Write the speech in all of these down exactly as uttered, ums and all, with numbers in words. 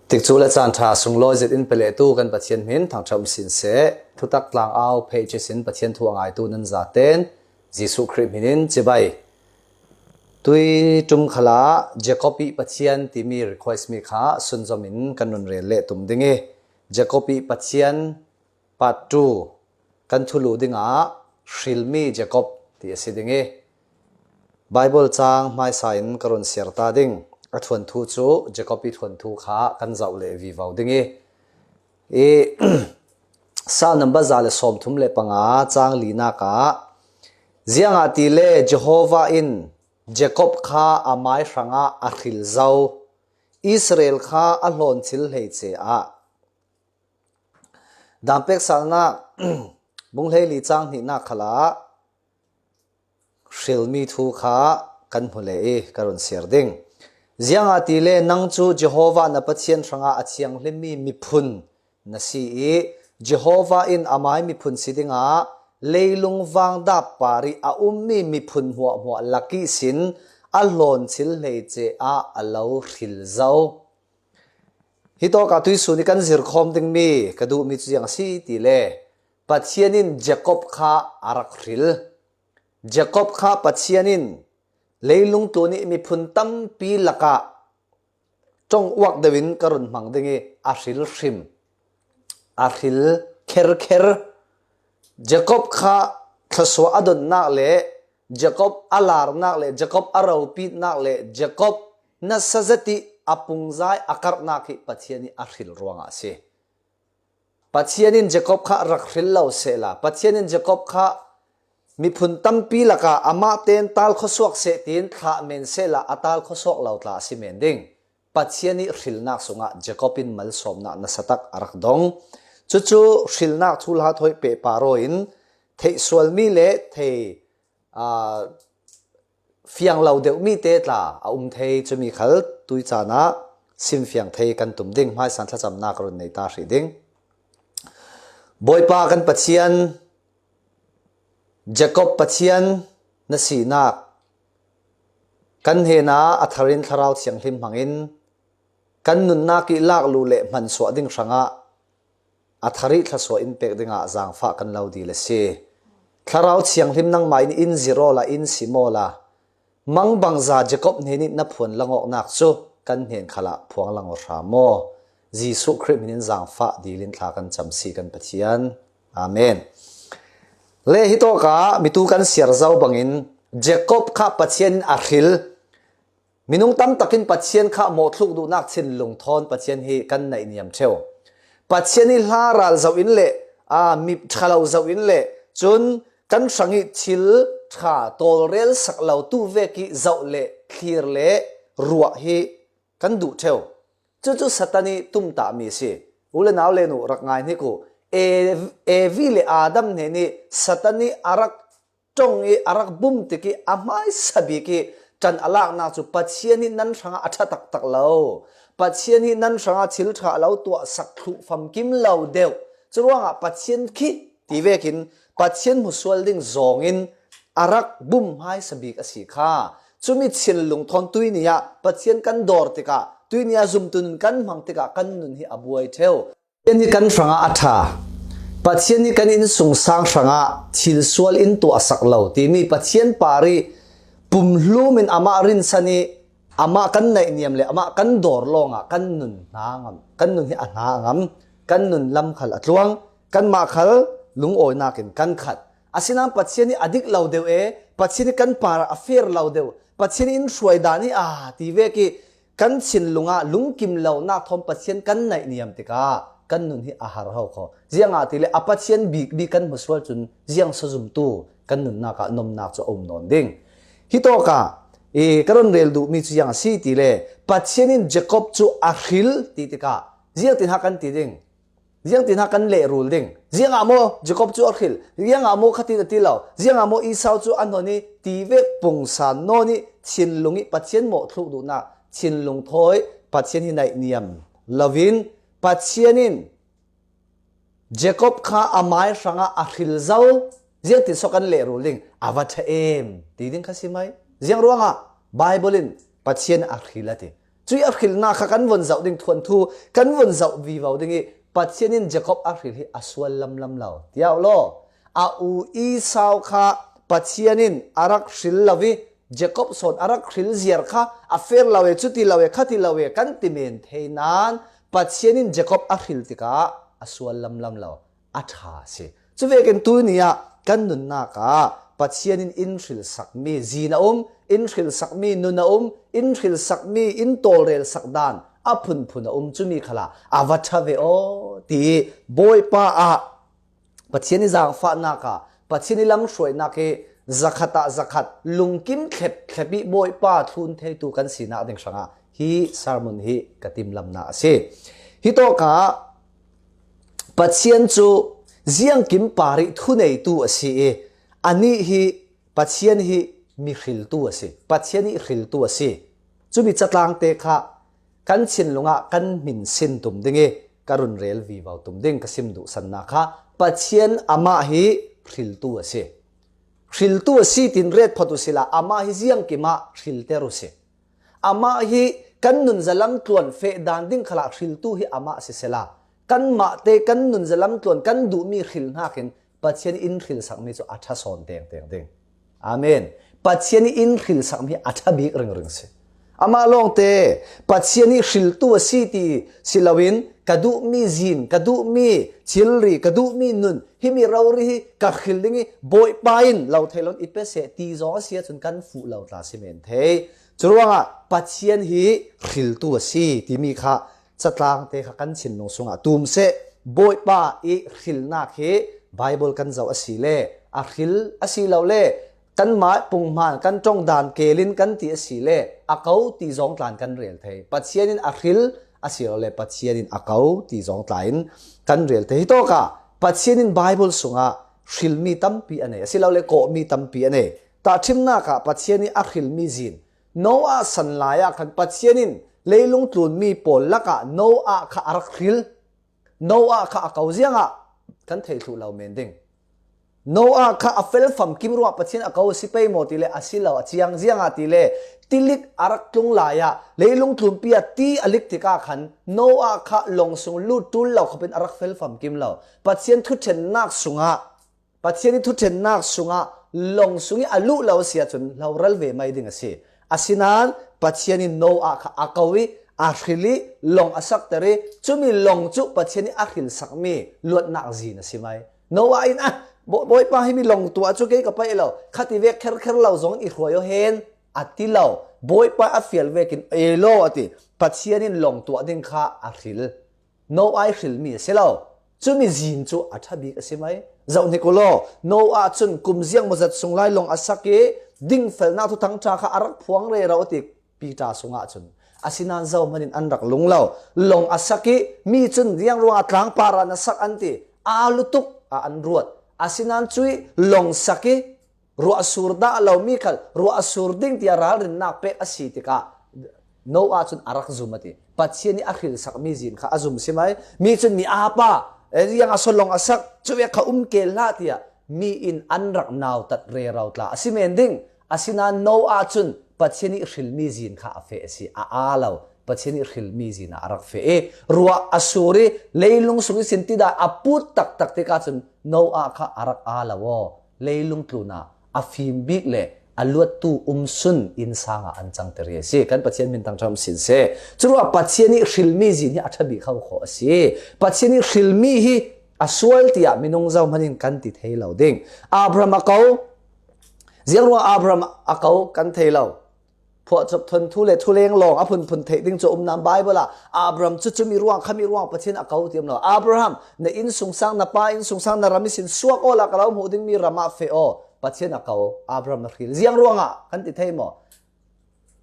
Tikcu le caan ṭha sunglawi zet in pe lehtu kan Pathian hmin thangṭhat um sin seh. Thutak tlang au page sin Pathian thu a ngaitu nan zaten Jesuh Khrih hmin in cibai. Tui ṭum khalah Jacob ih Pathian timi request mi kha sunzom in kan run rel leh tum ding ih, Jacob ih Pathian part two kan thulu dingah hrilmi Jacob ti a si ding ih, Baibal cang hmaisa in ka run siar ta ding. A thuanthu cu Jacob ih thuanthu kha kan zoh leh vivo ding ih, ih Salm number za le sawmthum le panga cang linak ah, ziangahtile Jehovah in Jacob kha a mai hrangah a hril zo, Israel kha a hlawn thil hleice ah. Daan peksalnak bung hleili cang hnihnak khalah hrilmi thu kha kan hmu leh ih ka run siar ding. Ziangahtile nang cu Jehovah na Pathian hrangah a thianghlimmi miphun na si ih, Jehovah in amai miphun si dingah leilung vangdap parih a ummi miphun hmuahhmuah lak ihsin a hlawn thil hleice ah a lo hril zo. Hitawkah tuihsun ih kan zirkhawm dingmi ka duhmi cu ziang a si tile, Pathian in Jacob kha a rak hril. Jacob kha Pathian in leilung tlun ih miphun tampi lakah ṭong uak deuh in ka run hmang ding ih a hril hrim, a hril kherkher. Jacob kha thluasuah a donnak le Jacob a larnak le Jacob a ropitnak le Jacob nasa zet ih a pungzai a karhnak hi Pathian ih a hril ruangah a si. Pathian in Jacob kha rak hril lo sehla, Pathian in Jacob kha miphun tampi lakah amah tein tal khuasuak seh tiin thlah men sehla a tal khuasuak lo tla a si men ding. Pathian ih hrilnak sungah Jacob in malsawmnak nasatak a rak dong. Cucu hrilnak thuhla thawi pehpar aw in theihsualmi le thei aa, fiang lo deuhmi te tla a um thei, cumi khal tui caan ah simfiang thei kan tum ding. Hmaisan thlacamnak run nei ta hrih ding. Bawipa kan Pathian, Jacob Pathian na sinak kan hnenah a thar in Thlarau Thianghlim hmangin kan nunnak ih lakluh le hmansuah ding hrangah a thar ih thluasuah in pek dingah zaangfah kan lo dil a si. Thlarau Thianghlim nangmah in in zir awla in sim awla mangbangza Jacob hnenih na phuan lang awknak cu kan hnen khalah phuang lang aw hram aw. Jesuh Khrih hmin in zaangfah dil in thla kan cam si kan Pathian. Amen. Le hitawkah mitu kan siar zo bangin Jacob kha Pathian in a hril. Minung tam takin Pathian kha mawhthluk duhnak thinlung thawn Pathian hi kan naihniam ṭheu. Pathian hi hla ral zoh in le, aa, mi ṭha lo zoh in le, cun kan hrang ih thil ṭha tawlrel sak lotu vek ih zoh le thlir le ruah hi kan duh ṭheu. Cucu Satan ih tumtahmi a si. U le nau le nu rak ngai hnik uh. E-, Evi le Adam hnenih Satan ih a rak ṭong ih a rak bum tikih a hmaisa bik ih ṭan a laknak cu Pathian hi nan hrangah a ṭha taktak lo. Pathian hi nan hrangah thil ṭha a lo tuahsak thluh famkim lo deuh. Curuangah Pathian khi ti vekin Pathian hmusual ding zawngin a rak bum hmaisa bik a si kha. Cumi thinlung thawn tuini ah Pathian kan dawr tikah, tuini ah zumtu nun kan hmang tikah kan nun hi a buai ṭheu. Pathian hi kan hrangah a ṭha. Pathian hi kan innsungsang hrangah thil sual in tuahsak lo timi Pathian par ih pumhlum in amah rinsan ih amah kan naihniam le amah kan dawr lawngah kan nun hna a ngam, kan nun hi a hna a ngam, kan nun lam khal a tluang, kanmah khal lungawinak in kan khat. Asinain Pathian hi a dik lo deuh e, Pathian hi kan parah a fair lo deuh, Pathian in hruai dan hi a ti vek ih kan thinlung ah lungkim lonak thawn Pathian kan naihniam tikah kan nun hi a har ho kho. Ziangahtile a Pathian bikbik kan hmusual cun ziangso zumtu kan nunnak ah nomnak cu a um nawn ding. Hitawkah i ka run rel duhmi cu ziang a si tile Pathian in Jacob cu a hril ti tikah ziangtin ha kan ti ding? Ziangtin ha kan lehrul ding? Ziangah maw Jacob cu a hril? Ziangah maw khatin a ti lo? Ziangah maw Esau cu a hnon ih ti vek pungsan nawn ih thinlung ih Pathian mawhthluk duhnak thinlung thawi Pathian hi naihniam loin Pathian in Jacob kha a mai hrangah a hril zo? Ziangtin so kan lehrul ding? A va ṭha em ti ding kha si mai. Ziang ruangah Baibal in Pathian a hril a ti. Cui a hrilna kha kan von zauh ding thuanthu, kan von zauh vivo ding i, Pathian in Jacob a hril hi a sual lamlam lo. Tiau lo. A u Esau kha Pathian in a rak hril lo i, Jacob sawn a rak hril ziar kha, a fer lo e, cuti lo e, khati lo e, kan ti men thei nan, Pathian in Jacob a hril tikah a sual lamlam lo. A ṭha a si. Cuvekin tuni ah kan nunnak ah Pathian in in hrilsakmi zin a um, in hrilsakmi nun a um, in hrilsakmi in tawlrelsak dan a phunphun a um, cumi khalah a va ṭha ve aw, ti Bawipa ah Pathian i zangfahnak ah Pathian i lamhruainak hi zakhat ah zakhat lungkim thlep thlep i Bawipa thlun theitu kan sinak ding hrangah hi sermon hi ka timlamnak a si. Hi tawkah Pathian cu ziangkim par i thuneitu a si i, anih hi Pathian hi mi hriltu a si. Pathian i hriltu a si. Cumi catlangte kha kan thinlung ah kan hmin sin tum ding i ka run rel vivo tum ding ka sim duhsannak kha Pathian amah hi hriltu a si. Hriltu a si tin ret phot u sila, amah hi ziangkim ah hrilter u si. Amah hi kan nunzalam tluan feh dan ding khalah hriltu hi amah sisela, kanmahte kan nunzalam tluan kan duhmi hril hnakin Pathian in hrilsakmi cu a ṭha sawn tengteng ding. Amen. Pathian in hrilsakmi a ṭha bik ringring si. Amah lawngte Pathian i hriltu a si ti si loin ka duhmi zin, ka duhmi thilri, ka duhmi nun, himi rori hi ka hril ding i Bawipa in lo thei loin i pe seh ti zong a si ahcun kan fuh lo tla si men thei. Curuangah Pathian hi hriltu a si timi kha catlangte kha kan thinlung sungah tum seh. Bawipa i hrilnak hi Baibal kan zoh a si le a hril a si lo le kanmah pung hmaan kan ṭong dan kelin kan ti a si le a ko ti zong tlan kan rel thei. Pathian in a hril a si lo le Pathian in a ko ti zong tlan kan rel thei. Hi tawkah Pathian in Baibal sungah hrilmi tampi a nei, a si lo le kawhmi tampi a nei. Tahṭhimnak ah Pathian i a hrilmi zin, Noah san lai ah khan Pathian in leilung tlunmi pawl lakah Noah kha a rak hril. Noah kha a ko ziangah kan thei thluh lo men ding. Noah kha a felfam kim ruah Pathian a ko a si pei maw ti le a si lo, a ciang ziangah ti le tilik a rak tlung lai ah leilung tlunpi ah ti a lik tikah khan Noah kha long sung lut ṭul lo khopin a rak felfam kim lo. Pathian thuṭhennak sungah Pathian i thuṭhennak sungah long sung i a luh lo a si ahcun hloral ve mai ding a si. Asinain Pathian in Noah kha a ko i a hril i long a sakter i cumi long cu Pathian i a hrilsakmi luatnak zin a si mai. Noah in, "Ah, Baw-, Bawipa, himi long tuah cu kei ka paih lo, khati vek kherkher lo zong in i hruai aw hen," a ti lo. Bawipa a fial vekin, "E law," a ti. Pathian in long tuah ding kha a hril. Noah i hrilmi a si lo. Cumi zin cu a ṭha bik a si mai. Zoh hnik u law, Noah cun kum ziang maw zat sung lai long a sak i dingfelnak thuthang ṭha kha a rak phuang rero a ti Peter sungah cun. Asinain zohman in an rak lung lo. Long a sak i mi cun ziang ruangah tlangpar ah na sak an ti. Aa lutuk ah an ruat. Asinain cui long sak i ruah a sur dah lomi khal ruah a sur ding tiah ralrinnak pek a si tikah Noah cun a rak zum a ti. Pathian i a hrilsakmi zin kha a zum si mai. Mi cun mi apa, eh, ziang a so long a sak, cuvek kha um kel hlah tiah mi in an rak nautat rero tla a si men ding. Asinain Noah cun Pathian i hrilmi zin kha a feh a si, a aa lo. Pathian i hrilmi zin ah a rak feh i ruah a sur i leilung sung ihsin tidai a put taktak tikah cun Noah kha a rak aa lo aw. Leilung tlun ah a fim bik le a luattu umsun innsang ah an cangter i a si. Kan Pathian min thangṭhat sin seh. Curuah Pathian i hrilmi zin hi a ṭha bik kho kho a si. Pathian i hrilmi hi a sual tiah minung zohman in kan ti thei lo ding. Abraham a ko, ziang ruang Abraham a ko kan thei lo. Phuahcop thuanthu le thuleng lawng a phunphun theih ding cu a um nain Baibal ah Abraham cu cumi ruang, khami ruang Pathian a ko ti um lo. Abraham, na innsungsang, na pa innsungsang, na ram ihsin suak awla ka lo hmuh dingmi ram ah feh aw. Pathian a ko, Abraham a hril. Ziang ruangah kan ti thei maw?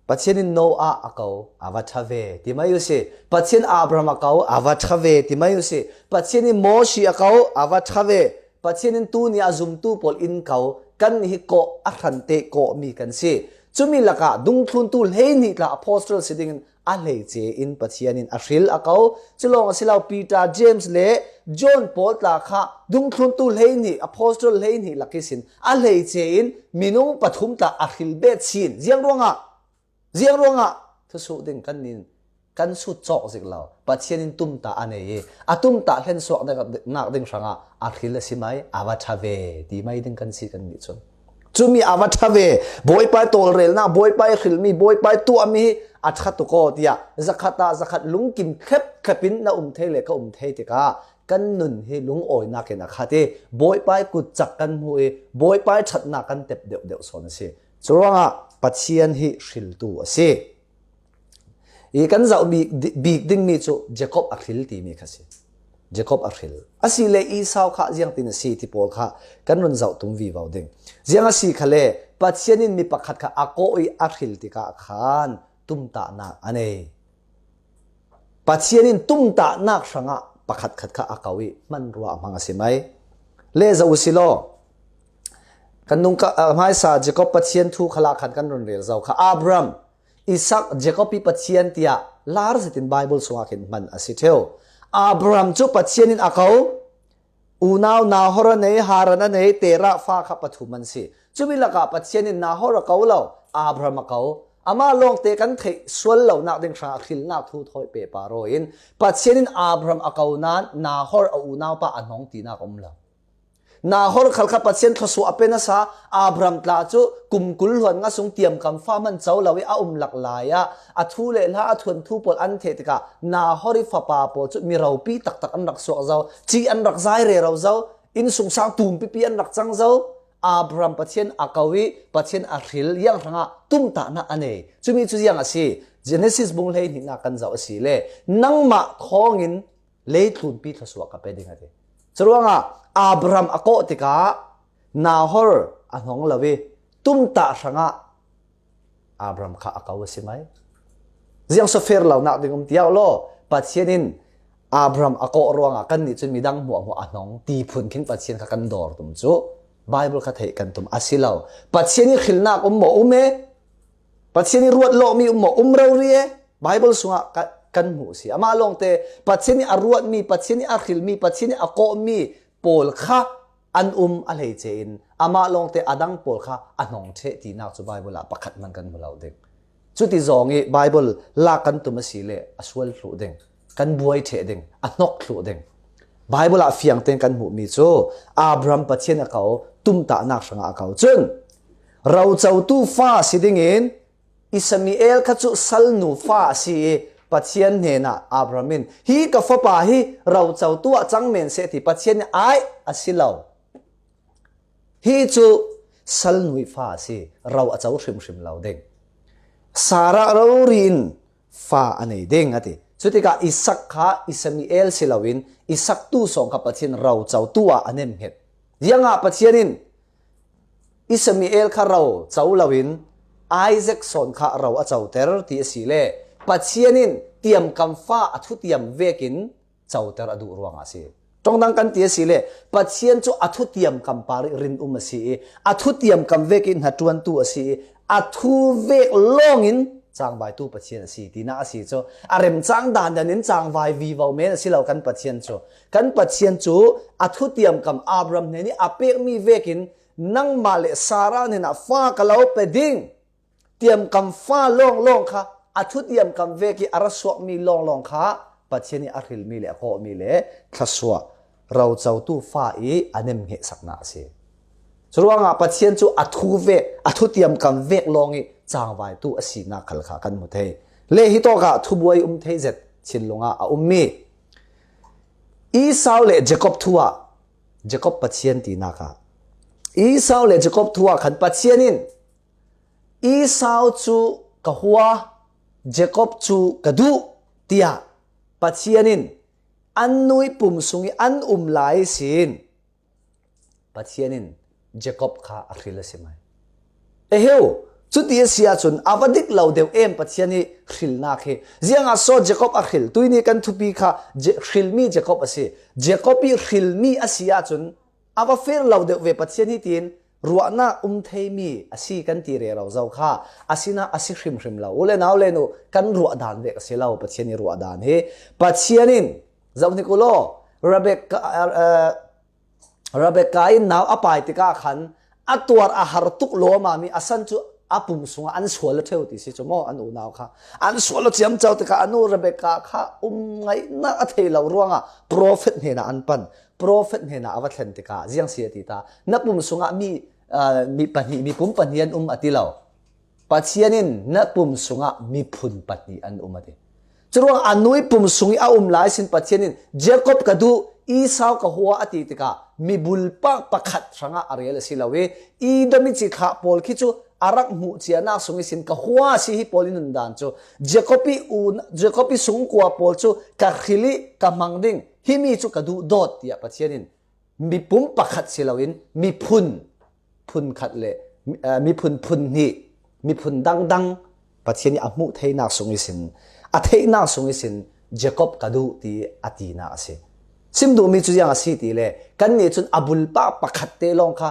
Pathian in Noah a ko, a va ṭha ve, ti mai u si. Pathian Abraham a ko, a va ṭha ve, ti mai u si. Pathian in Mosi a ko, a va ṭha ve. Pathian in tuni a zumtu pawl in ko, kan hi kawh a hrante kawhmi kan si. Cumi lakah dungthluntu hleihnih tla apostol si dingin a hleice in Pathian in a hril a ko. Culawng a si lo, Peter, James le John pawl tla kha dungthluntu hleihnih, apostol hleihnih lak ihsin a hleice in minung pathum tla a hril bet sin. Ziang ruangah, ziang ruangah thusuh ding kan nin kan sut cawk zik lo. Pathian in tumtah a nei i, a tumtah hlensuak nak ding hrangah a hril a si mai, a va ṭha ve ti mai ding kan si kan nih cun. Cumi a va ṭha ve, Bawipa i tawlrelnak, Bawipa i hrilmi, Bawipa i tuahmi hi a ṭha tuk aw tiah zakhat ah zakhat lungkim thlep thlep in na um thei le ka um thei tikah kan nun hi lungawinak in a khat i, Bawipa i kutcak kan hmuh i, Bawipa i ṭhatnak kan tep deuhdeuh sawn a si. Curuangah Pathian hi hriltu a si. I kan zoh bik, bik dingmi cu Jacob a hril timi kha si. Jacob a hril. A si le Esau kha ziangtin a si ti pawl kha kan run zoh tum vivo ding. Ziang a si kha le Pathian in mi pakhat kha a kawh i a hril tikah khan tumtahnak a nei. Pathian in tumtahnak hrangah pakhat khat kha a ko i hmanrua a hmang a si mai. Le zoh u si law. Kan nungka, ah, hmaisa Jacob Pathian thu khalah khan kan run rel zo kha. Abraham, Isak, Jacob i Pathian tiah lar zetin Bible sungah khin hman a si ṭheu. Abraham cu Pathian in a ko, unau Nahor a nei, Haran a nei, Terah fa kha pathum an si. Cumi lakah Pathian in Nahor a ko lo, Abraham a ko. Amah lawngte kan theih sual lonak ding hrangah hrilnak thu thawi pehpar aw in Pathian in Abraham a ko nain Nahor a unaupa a hnong tinak a um lo. Nahor khal kha Pathian thluasuah a pe nasa, Abraham tla cu kum kul hluan nga sung tiamkam fa hman co lo i a um lak lai ah a thu le hla a thuan thu pawl an theh tikah Nahor i fapa pawl cu mi ropi taktak an rak suak zo, ci an rak zai rero zo, innsungsang tum pipi an rak cang zo. Abraham Pathian a ko i Pathian a hril, ziang hrangah tumtahnak a nei. Cumi cu ziang a si? Genesis bung hleihnihnak kan zoh a si le nangmah thawngin leitlunpi thluasuah ka pe ding a ti. Curuangah Abraham a kawh tikah Nahor a hnong lo i tumtah hrangah Abraham kha a ko a si mai. Ziang so fair lonak ding um tiau law, Pathian in Abraham a kawh ruangah kannih cun midang hmuahhmuah a hnong ti phun khin Pathian kha kan dawr tum cu Bible kha theih kan tum a si lo. Pathian i hrilnak um maw um e? Pathian i ruat lawhmi um maw um rori e? Bible sungah ka, kan hmuh si. Amah lawngte Pathian i a ruatmi, Pathian i a hrilmi, Pathian i a kawhmi pawl kha an um a hleice in amah lawngte a dang pawl kha a hnong ṭheh tinak cu Bible ah pakhat hman kan hmu lo ding. Cuti zong i Bible lak kan tum a si le a sual thluh ding, kan buai ṭheh ding, a hnok thluh ding. Bible ah fiang tein kan hmuhmi cu Abraham Pathian a ko, tumtahnak hrangah a ko. Cun rocotu fa si dingin Ismael kha cu salnu fa a si i Pathian hnenah Abraham in, "Hi ka fapa hi rocotu ah cang men seh," ti Pathian nih ai a si lo. Hi cu salnu i fa a si, ro a co hrimhrim lo ding. Sarah rori in fa a nei ding a ti. Cutikah Isak kha Ismael si loin Isak tu sawng kha Pathian rocotu ah a nemhnget. Ziangah Pathian in Ismael kha ro co loin Isaac sawn kha ro a coter ti a si le Pathian in tiamkam fa a thutiam vekin coter a duh ruangah a si. Ṭongdang kan ti a si le Pathian cu a thutiamkam par i rinum a si i a thutiamkam vekin hnaṭuantu a si i a thu vek lawngin cangvaitu Pathian a si tinak a si cu a remcang dandan in cangvai vivo men a si lo kan Pathian cu. Kan Pathian cu a thutiamkam Abraham hnen i a pekmi vekin nangmah le Sarah hnenah fa ka lo pe ding. Tiamkam fa lawnglawng kha, a thutiamkam vek i a ra suakmi lawnglawng kha Pathian i a hrilmi le a kawhmi le thluasuah rocotu fa i a nemhngeksaknak a si. Curuangah Pathian cu a thu vek, a thutiamkam vek lawng i cangvaitu a sinak khal kha kan hmu thei. Le hitawkah thubuai um thei zet thinlung ah a ummi Esau le Jacob thu ah, Jacob Pathian tinak ah, Esau le Jacob thu ah khan Pathian in Esau cu ka hua, Jacob cu ka duh, tiah Pathian in an nu i pum sung i an um lai sin Pathian in Jacob kha a hril a si mai. Eheu, cuti a si ahcun a va dik lo deuh em Pathian i hrilnak hi. Ziangah so Jacob a hril? Tuini kan thupi kha Je-, hrilmi Jacob a si. Jacob i hrilmi a si ahcun a va fir lo deuh ve Pathian hi tiin ruahnak um theimi a si kan ti rero zo kha. Asinain a si hrimhrim lo. U le nau le nu kan ruah dan vek a si lo Pathian i ruah dan hi. Pathian in zohhnik u law, Rebecca, eh, Rebecca in nau a pai tikah khan a tuar a har tuk lawmami a san cu a pum sungah an sual a ṭheu ti si cu maw, an unau kha. An sual a ciamco tikah a nu Rebekah kha um ngaihnak a thei lo ruangah profet hnenah an pan. Profet hnenah a va thlen tikah ziang si a ti ta. Na pum sungah mi, aa, mi pahnih, mipum pahnih an um a ti lo. Pathian in na pum sungah miphun pahnih an um a ti. Curuang a nu ih pum sung ih a um lai sin Pathian in Jacob ka duh, Esau ka hua a ti tikah mi bulpak pakhat hrangah a rel a si lo ih, Edom ih cithlah pawl khi cu a rak hmuh cianak sung ihsin ka hua a si hi pawl ih nundan cu Jacob ih un, Jacob ih sungkua pawl cu ka hril ih ka hmang ding, himi cu ka duh dawt, tiah Pathian in mipum pakhat si loin miphun phun khat le, eh, miphun phun hnih, miphun dangdang Pathian ih a hmuh theinak sung ihsin, a theihnak sung ihsin Jacob ka duh ti a tinak a si. Sim duhmi cu ziang a si ti le, kannih cun a bulpak pakhat te lawng kha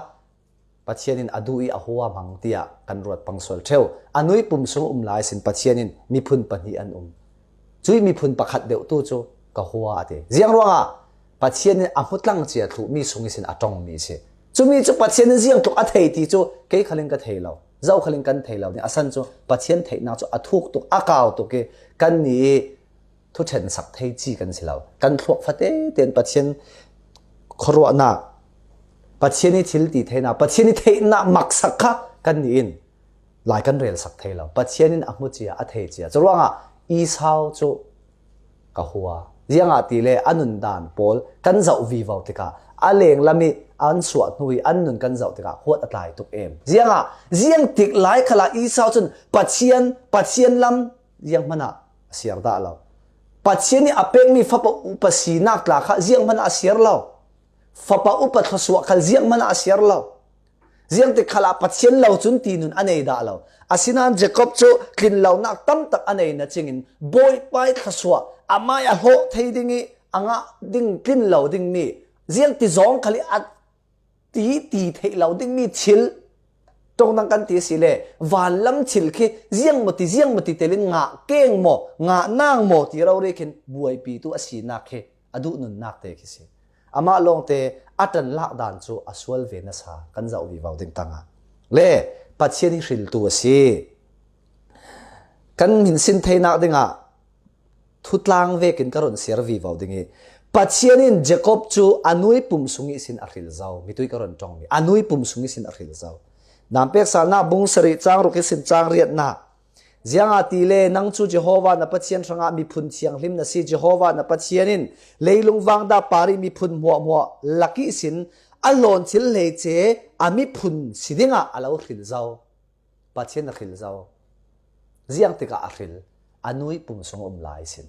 Pathian in a duh ih a hua hmang tiah kan ruat pang sual ṭheu. A nu ih pum sung um lai sin Pathian in miphun pahnih an um. Cuih miphun pakhat deuh tu cu ka hua a ti. Ziang ruangah Pathian in a hmutlang cia thluhmi sung ihsin a ṭongmi si. Cumi cu Pathian in ziang tluk a thei ti cu kei khal in ka thei lo, zo khal in kan thei lo ding. A san cu Pathian theihnak cu a thuk tuk, a kau tuk ih kannih ih thuṭhensak thei ci kan si lo. Kan thluak fate tein Pathian khuaruahnak, Pathian ih thil ti theinak, Pathian ih theihnak maksak kha kannih in lai kan relsak thei lo. Pathian in a hmu cia, a thei cia. Curuangah Esau cu ka hua. Ziangahtile a nundan pawl kan zoh vivo tikah a lenglam ih an suah hnu ih an nun kan zoh tikah huat a tlai tuk em. Ziangah ziangtik lai khalah Esau cun Pathian, Pathian lam zianghmanah a siar dah lo. Pathian ih a pekmi fapa upa sinak tla kha zianghmanah a siar lo. Fapa upa thluasuah khal zianghmanah a siar lo. Ziangtik khalah Pathian lo cun tinun a nei dah lo. Asinain Jacob cu tlinlonak tamtak a nei na cingin Bawipa ih thluasuah amah ih a hlawh thei ding ih a ngah ding tlin lo dingmi ziangti zawng khal ih a ti, ti theih lo dingmi thil, ṭongdang kan ti asile, vanlam thil khi ziangmawti, ziangmawti telin ngah keng maw, ngah nang maw ti rori khin buaipitu a sinak khi a duh nunnak te khi si. Amah lawngte a ṭan lak dan cu a sual ve nasa kan zoh vivo ding tangah le Pathian ih hriltu a si. Kan hminsin theinak dingah thutlang vekin ka run siar vivo ding ih, Pathian in Jacob cu a nu ih pum sung ihsin a hril zo. Mitui ka run ṭongmi a nu ih pum sung ihsin a hril zo. Daan peksalnak bung sarih cang ruk ihsin cang riatnak. Ziangahtile nang cu Jehovah na Pathian hrangah miphun thianghlim na si. Jehovah na Pathian in leilung vangda par ih miphun hmuahhmuah lak ihsin a hlawn thil hleice a miphun si dingah a lo hril zo. Pathian a hril zo. Ziang tikah a hril? A nu ih pum sung a um lai sin.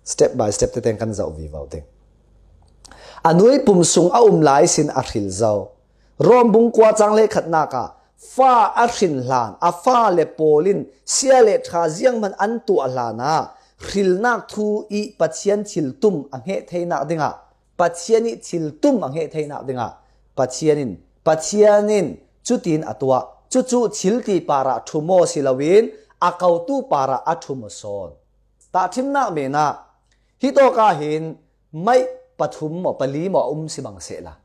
Step by step tete kan zoh vivo ding. A nu ih pum sung a um lai sin a hril zo. Rom bung kua cang le khatnak ah fa a hrin hlan, a fale pawl in sia le ṭha zianghman an tuah hlanah hrilnak thu ih Pathian thiltum a hneh theinak dingah, Pathian ih thiltum a hneh theinak dingah Pathian in, Pathian in cutin a tuah. Cucu thil ti parah ṭhum aw si loin a kotu parah a ṭhum aw sawn. Tahṭhimnak menah hitawk ah hin maih pathum maw, pali maw a um si bang sehla,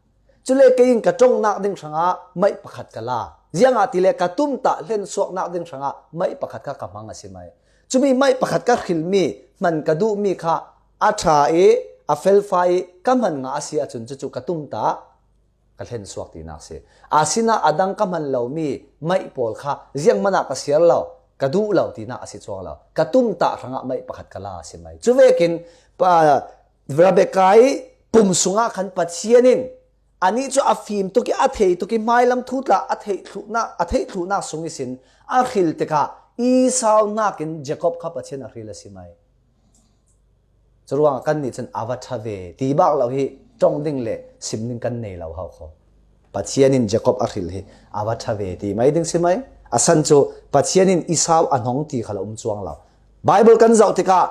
cule kei in ka ṭongnak ding hrangah maih pakhat ka la. Ziangahtile ka tumtah hlensuaknak ding hrangah maih pakhat kha ka hmang a si mai. Cumi maih pakhat ka hrilmi, hman ka duhmi kha a ṭha ih a felfai ih ka hman ngah a si ahcun cucu ka tumtah ka hlensuak tinak si. Asinain a dang ka hman lomi maih pawl kha zianghmanah ka siar lo, ka duh lo tinak a si cuang lo. Ka tumtah hrangah maih pakhat ka la a si mai. Cuvekin pa, Rebekah ih pum sungah khan Pathian in anih cu a fim tuk ih a thei tuk ih hmailam thu tla a theih thluhnak, a theih thluhnak sung ihsin a hril tikah Esau hnakin Jacob kha Pathian a hril a si mai. Curuangah kannih cun a va ṭha ve ti bak lo hi ṭong ding le sim ding kan nei lo hau kho. Pathian in Jacob a hril hi a va ṭha ve ti mai ding si mai. A san cu Pathian in Esau a hnong ti khal a um cuang lo. Baibal kan zoh tikah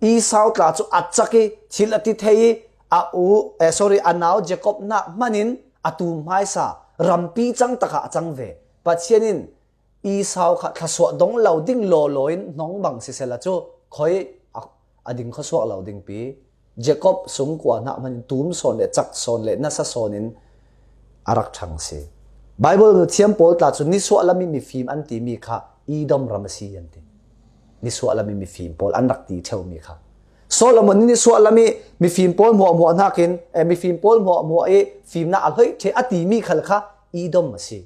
Esau tla cu a cak ih thil a ti thei ih a u, eh, sorry, a nau Jacob nak hman in a tum hmaisa rampi cang takah a cang ve. Pathian in Esau kha thluasuah dong lo ding lawlaw in hnong bang sisehla cu khoi a, a ding khuasuak lo dingpi, Jacob sungkua hnak hman in tum sawn le cak sawn le nasa sawn in a rak ṭhang si. Bible nu thiam pawl tla cun nisuah lam i mifim an timi kha Edom ram a si an ti. Nisuah lam i mifim pawl an rak ti ṭheu mi kha. Solomon nih nisuah lam i mifim pawl hmuahhmuah hnakin, eh, mifim pawl hmuahhmuah i fimnak a hloih ṭheh a timi khal kha Edom a si.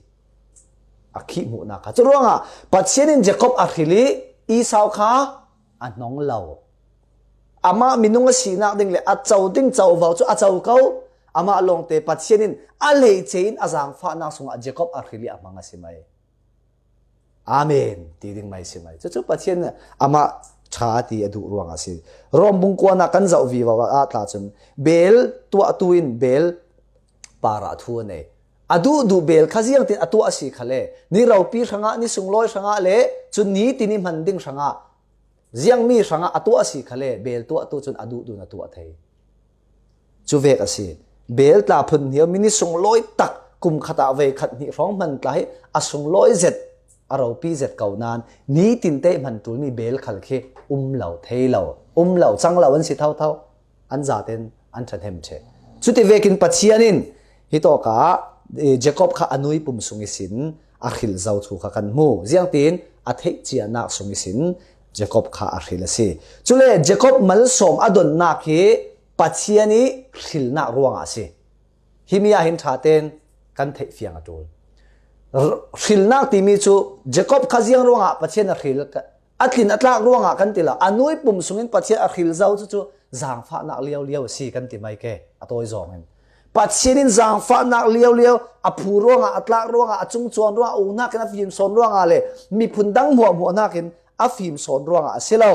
A khih hmuhnak kha. Curuangah Pathian in Jacob a hril i Esau kha a hnong lo. Amah minung a sinak ding le a co ding covo cu a co ko. Amah lawngte Pathian in a hleice in a zaangfahnak sungah Jacob a hril i a hmang a si mai. Amen ti ding mai si mai. Cucu Pathian amah ṭha ti a duh ruangah a si. Rom bung kuanak kan zoh vivo ah tla cun bel tuahtu in bel parah thu a nei. A duhduh bel kha ziangtin a tuah a si khale, ni ropi hrangah, ni sunglawi hrangah le cun nitin i hman ding hrangah, ziangmi hrangah a tuah a si khale, bel tuahtu cun a duhduh in a tuah thei. Cu vek a si. Bel tla phun hnial mi ni sunglawi tak kum khat ah vei khat hnih hrawng hman tla hi a sunglawi zet, a ropi zet ko nain nitin te hman ṭulmi bel khal khi um lo, thei lo, um lo, cang lo an si thotho. An zaten an ṭhahnem ṭheh. Cuti vekin Pathian in hitawkah, eh, Jacob kha a nui pum sung ihsin a hril zo thu kha kan hmu. Ziangtin a theih cianak sung ihsin Jacob kha a hril a si. Cule Jacob malsawm a donnak hi Pathian i hrilnak ruangah a si. Himi ah hin ṭhaten kan theih fiang a ṭul. R-, hrilnak timi cu Jacob kha ziang ruangah Pathian a hril, a tlin a tlak ruangah kan ti lo. A nui pum sungin Pathian a hril zo cu, cu zaangfahnak liaulio a si kan ti mai ke, a tawi zawngin. Pathian in zaangfahnak liaulio a phu ruangah, a tlak ruangah, a cungcuan ruangah, a uknak in a fim sawn ruangah le miphun dang hmuahhmuah hnakin a fim sawn ruangah a si lo.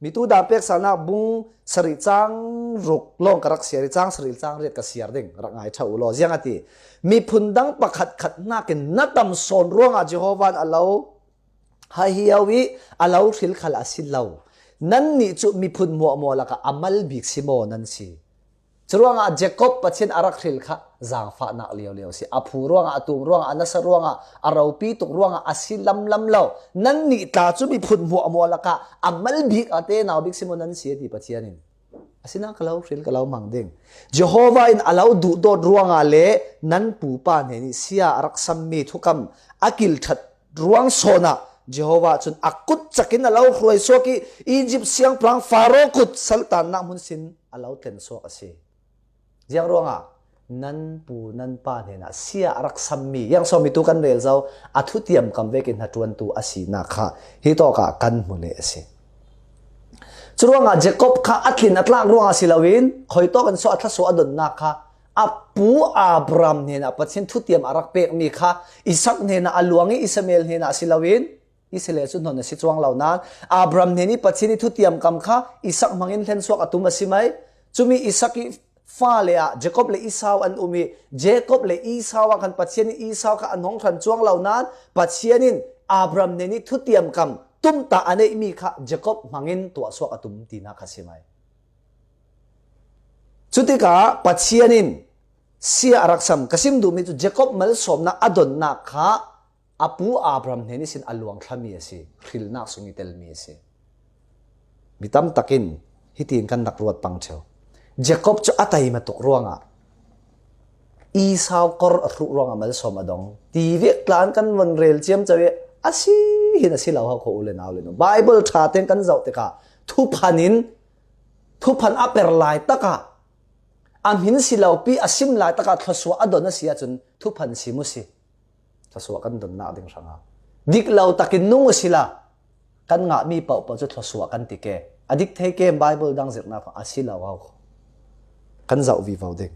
Mitu dan peksalnak bung sarih cang ruk lawng ka rak siar i cang sarih cang riat ka siar ding, rak ngai ṭha u law. Ziang a ti, miphun dang pakhat khat hnakin na tam sawn ruangah Jehovah in a lo hahio i a lo hril khal a si lo. Nannih cu miphun hmuahhmuah lakah a mal bik si maw nan si? Curuangah Jacob Pathian a rak hril kha zaangfahnak liaulio a si. A phu ruangah, a tum ruangah, a nasa ruangah, a ropi tuk ruangah a si lamlam lo. Nannih tla cu miphun hmuahhmuah lakah a mal bik a te nau bik si maw nan si a ti Pathian in. Asinain ka lo hril, ka lo hmang ding. Jehovah in a lo duhdawt ruangah le nan pupa hnen i sia a rak sammi thukam a kilṭhat ruang sawnah Jehovah cun a kut cakin a lo hruaisuak i Izipt siangpahrang Faro kut saltannak hmun sin a lo tlensuak a si. Ziang ruangah nan pu nan pa hnenah sia a rak sammi, ziang sawmi tu kan rel zo, a thutiam kam vekin hnaṭuantu a sinak kha hitawkah kan hmu leh a si. Curuangah Jacob kha a tlin a tlak ruangah si loin, khuitawk in so a thluasuah a donnak kha a pu Abraham hnenah Pathian thutiam a rak pekmi kha Isak hnenah a luang i Ismael hnenah si loin, Ismael cu hnon a si cuang lo nain, Abraham hnen i Pathian i thutiam kam kha Isak hmangin hlensuak a tum a si mai. Cumi Isak i fale ah Jacob le Esau an um i, Jacob le Esau ah khan Pathian in Esau kha an hong hran cuang lo nain, Pathian in Abraham hnen i thutiam kam tumtah a neihmi kha Jacob hmangin tuahsuak a tum tinak kha si mai. Cutikah Pathian in sia a rak sam, ka sim duhmi cu Jacob malsawmnak a donnak kha a pu Abraham hnen ihsin a luangthlami a si, hrilnak sung i telmi a si. Mi tam takin hitin kan rak ruat pang ṭheu. Jacob cu a taima tuk ruangah Esau kor a hruh ruangah malsawm a dong ti vek tla in kan von rel ciamco i a si hin a si lo ho kho u le nau le nu. Bible ṭha teng kan zoh tikah thuphan in, thuphan a per lai takah a hmin si lopi a sim lai takah thluasuah a don a si ahcun thuphan sim u si. Thluasuah kan donnak ding hrangah dik lo takin nung u sila, kan ngahmi pohpoh cu thluasuah kan ti ke. A dik thei ke, Bible dang zirhnak a si lo ho. Kan zoh vivo ding.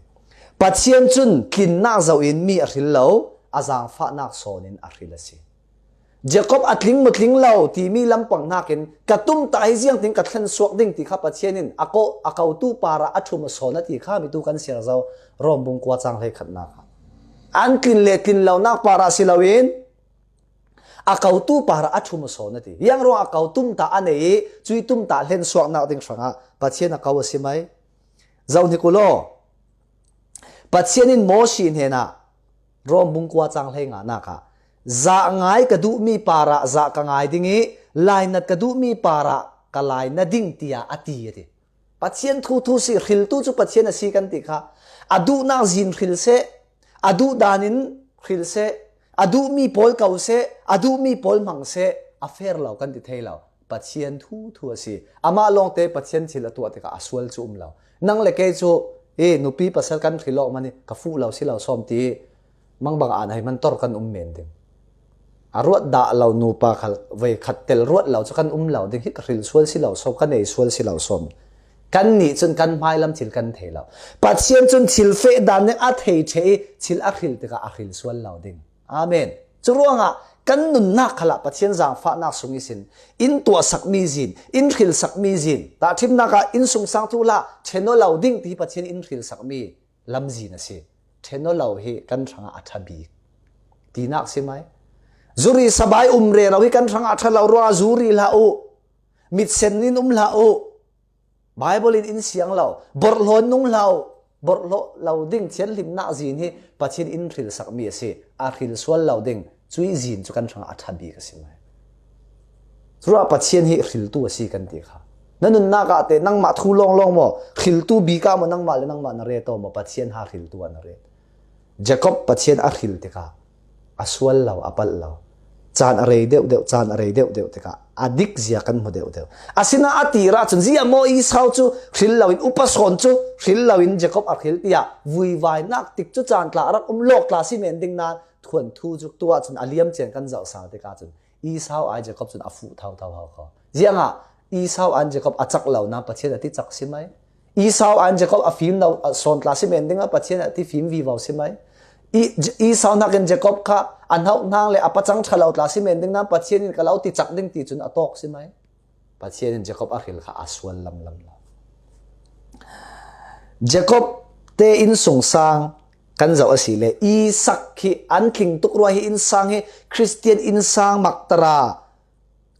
Pathian cun tlinnak zoh in mi a hril lo, a zaangfahnak sawn in a hril a si. Jacob a tling maw tling lo timi lampang hnakin ka tumtah hi ziangtin ka thlensuak ding ti kha Pathian in a ko, a kotu parah a ṭhum a sawn a ti kha mitu kan siar zo, Rom bung kua cang hleikhatnak kha. An tlin le tlin lonak parah si loin a kotu parah a ṭhum a sawn a ti. Ziang ruang a ko tumtah a nei i cui tumtah hlensuaknak ding hrangah Pathian a ko a si mai. Zoh hnik u law. Pathian in Mawsi hnenah Rom bung kua cang hlei nganak ah, "Zah ngai ka duhmi parah zah ka ngai ding i lainat ka duhmi parah ka laina ding," tiah a ti, a ti. Pathian thu thu si, hriltu cu Pathian a si kan ti kha. A duhnak zin hril seh, a duh danin hril seh, A duhmi pawl ko seh, a duhmi pawl hmang seh, a fair lo kan ti thei lo. Pathian thu thu a si. Amah lawngte Pathian thil a tuah tikah a sual cu um lo. Nang le kei cu, hi nupi pasal kan hril awk man hi ka fuh lo si lo sawm ti mangbang an ahi man tor kan um men ding. A ruat dah lo nupa khal vei khat tel ruat lo cu kan um lo ding hi ka hril sual si lo sawm, ka nei sual si lo sawm. Kannih cun kan hmailam thil kan thei lo. Pathian cun thil feh dan ning a thei ṭheh i thil a hril tikah a hril sual lo ding. Amen. Curuangah kan nunnak khalah Pathian zaangfahnak sung ihsin in tuahsakmi zin, in hrilsakmi zin, tahṭhimnak ah in sungsang thuhla ṭhen aw lo ding ti hi Pathian in hrilsakmi lamzin a si. Ṭhen aw lo hi kan hrangah a ṭha bik tinak si mai. Zuri sabai um rero hi kan hrangah a ṭha lo ruangah zuri hlah uh. Mitsen in um hlah uh. Bible in in siang lo, borhhlawh in nung hlah uh. Borhhlawh lo ding thianhlimnak zin hi Pathian in hrilsakmi a si. A hril sual lo ding cuih zin cu kan hrangah a ṭha bik a si mai. Curuah Pathian hi hriltu a si kan ti kha. Na nunnak ah teh nangmah thu lawnglawng maw, hriltu bik ah maw, nangmah le nangmah na ret aw maw, Pathian ha hriltu ah na ret. Jacob Pathian a hril tikah a sual lo, a palh lo. Caan a rei deuhdeuh, caan a rei deuhdeuh tikah a dikzia kan hmu deuhdeuh. Asinain a tir ahcun ziah maw Esau cu hril loin, upa sawn cu hril loin Jacob a hril tiah vuivainak tik cu caan tla a rak um lawk tla si men ding nain thuanthu cu tu ahcun a liam cian kan zoh sal tikah cun Esau ai Jacob cun a fuh thotho hau kho. Ziangah Esau an Jacob a cak lo nain Pathian a ti cak si mai. Esau an Jacob a fim lo, a sawn tla si men ding ah Pathian a ti fim vivo si mai. I, J-, Esau hnakin Jacob kha a hnauh hnang le a pacang ṭha lo tla si men ding nain Pathian in ka lo ti cak ding ti cun a tawk si mai. Pathian in Jacob a hril kha a sual lamlam lo. Jacob te innsungsang kan zoh a si le Isak khi an tling tuk rua hi innsang hi Khristian innsang maktara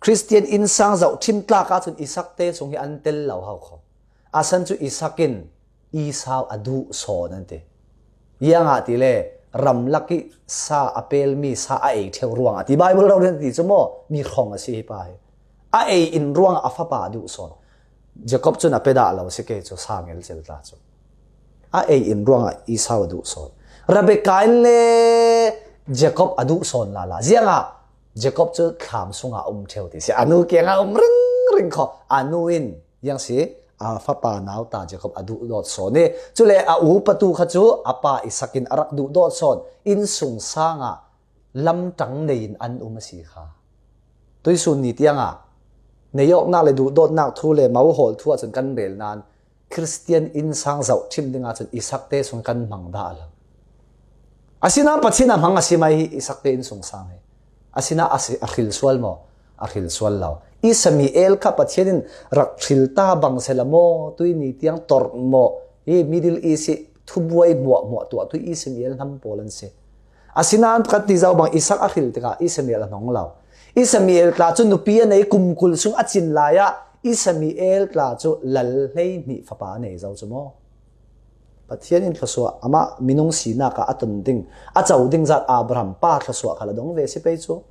Khristian innsang zohṭhim tlak ahcun Isak te sung hi an tel lo hau kho. A san cu Isak in Esau a duh sawn an ti. Ziangahtile ramlak i sa a pelmi sa a ei ṭheu ruangah ti Bible rori an ti cu maw? Mi hrawng a si hi pa hi. A ei in ruangah a fapa a duh sawn. Jacob cun a pe dah lo si ke cu sa ngel cel tla cu. A ei in ruangah Esau a duh sawn. Rebekah in le Jacob a duh sawn lala. Ziangah Jacob cu thlam sungah a um ṭheu ti si. A nu kiangah a um ringring kho. A nu in ziang si a fapa nau ta Jacob a duh dawt sawn i cule a upa tu kha cu a pa Isak in a rak duh dawt sawn. Innsungsang ah lamṭang nei in an um a si kha. Tuisun ni tiangah nei awknak le duhdawtnak thu le mohawl thu ahcun kan rel nain Khristian innsang zohṭhim ding ahcun Isak te sung kan hmang dah lo. Asinain Pathian a hmang a si mai hi Isak te innsungsang hi. Asinain a si, a hril sual maw? A hril sual lo. Ismael kha Pathian in rak hril ta bang sela maw? Tuini tiang torh maw? Hi Middle East hi thubuai hmuahhmuah tuah tu Ismael hnam pawl an si. Asinain kan ti zo bang Isak a hril tikah Ismael a hnong lo. Ismael tla cu nupi a nei kum kul sung a cin lai ah Ismael tla cu lal hleihnih fapa a nei zo cu maw? Pathian in thluasuah amah minung sinak ah a ton ding, a co ding zat Abraham pa thluasuah khal a dong ve si pei cu.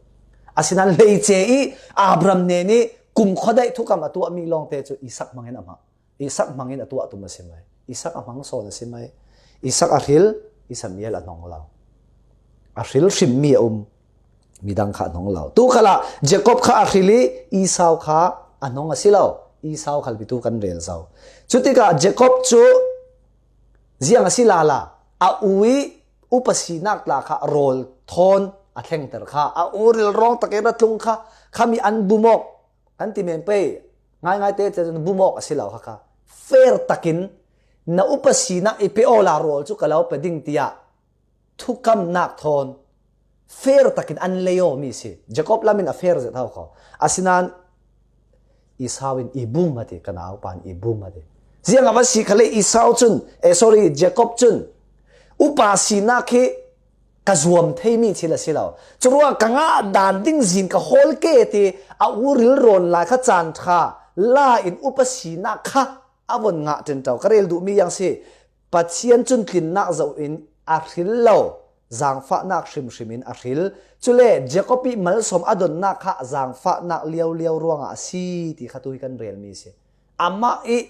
Asinain hleice i Abraham hnen i kumkhuadaih thukam a tuahmi lawngte cu Isak hmangin a hmang. Isak hmangin a tuah tum a si mai. Isak a hmang sawn a si mai. Isak a hril, Ismael a hnong lo. A hril hrimmi a um. Midang kha a hnong lo. Tu khalah Jacob kha a hril i Esau kha a hnong a si lo. Esau khal bitu kan rel zo. Cutikah Jacob cu ziang a si lala. A u i upa sinak tla kha rawl thawn a thlengter kha. A u rilrawng takin a tlung kha. Khami an bumawk. Kan ti men pei, ngaingai te cun bumawk a si lo kha kha. Fair takin na upa sinak i pe awla rawl cu ka lo pe ding tiah thukamnak thawn fair takin an lei awmi si. Jacob lam in a fair zet hau kho. Asinain Esau in i bum a ti, ka naupa in i bum a ti. Ziang a va si khale Esau cun, eh, sorry, Jacob cun upa sinak hi ka zuam theimi thil a si lo. Curuah ka ngah dan ding zin ka hawl ke ti a u rilrawn lai kha caan ṭha la in upa sinak kha a von ngah ṭinṭo. Ka rel duhmi yang si Pathian cun tlinnak zoh in a hril lo, zaangfahnak hrimhrim in a hril. Cule Jacob i malsawm a donnak kha zaangfahnak liaulio ruangah a si ti kha tu hi kan relmi si. Amah i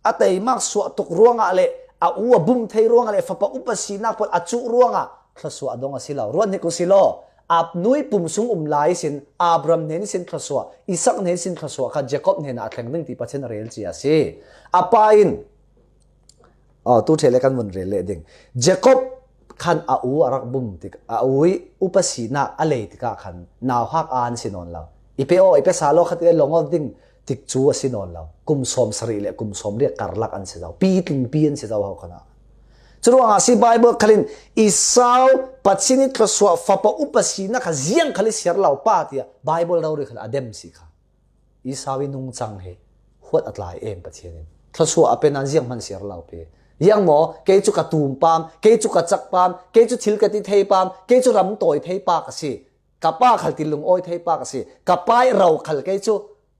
a teimak suah tuk ruangah le a u a bum thei ruangah le fapa upa sinak pawl a cuh ruangah thluasuah a dong a si lo. Ruat hnik u si law, a nu ii pum sung um lai ihsin, Abraham hnen ihsin thluasuah, Isak hnen ihsin thluasuah kha Jacob hnenah a thleng ding ti Pathian a rel cia a si. A pa in, aw, tu ṭheh le kan vun rel leh ding. Jacob khan a u a rak bum tik, a u ii upa sinak a lei tikah khan nauhak a an si nawn lo. I pe aw, i pe sa law kha ti le long aw ding tikcu a si nawn lo. Kum sawmsarih le kum sawmriat karlak an si zo. Pi tlingpi an si zo ho khanah. Curuangah si Bible khalin Esau Pathian ii thluasuah fapa upa sinak kha ziang khal ih siar lo pa tiah Bible rori khal a dem si kha. Esau ii nungcang hi huat a tlai em Pathian in. Thluasuah a pe nan zianghman siar lo pe. Ziang maw, kei cu ka tum pam, kei cu ka cak pam, kei cu thil ka ti thei pam, kei cu ram tawi thei pa ka si. Ka pa khal ti lungawi thei pa ka si. Ka pa ih ro khal kei cu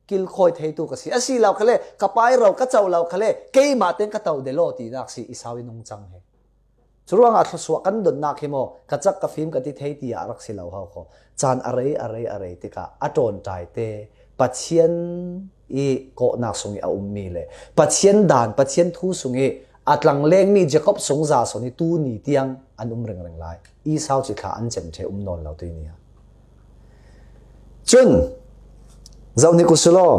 kilkhawi theitu ka si. A si lo khale, ka pa ih ro ka co lo khale, keimah teng ka to delaw tinak si Esau ih nungcang hi. Curuangah thluasuah kan donnak hi maw, ka cak ka fim ka ti thei tiah a rak si lo ho kho. Caan a rei, a rei, a rei tikah a ṭawnṭaite Pathian ih kawhnak sungih a ummi le Pathian dan, Pathian thu sungih a tlanglengmi Jacob sung za sawn ih tuni tiang an um ringring lai. Esau cithla an cem ṭheh um nawn lo tuni ah. Cun, zohhnik uh si law.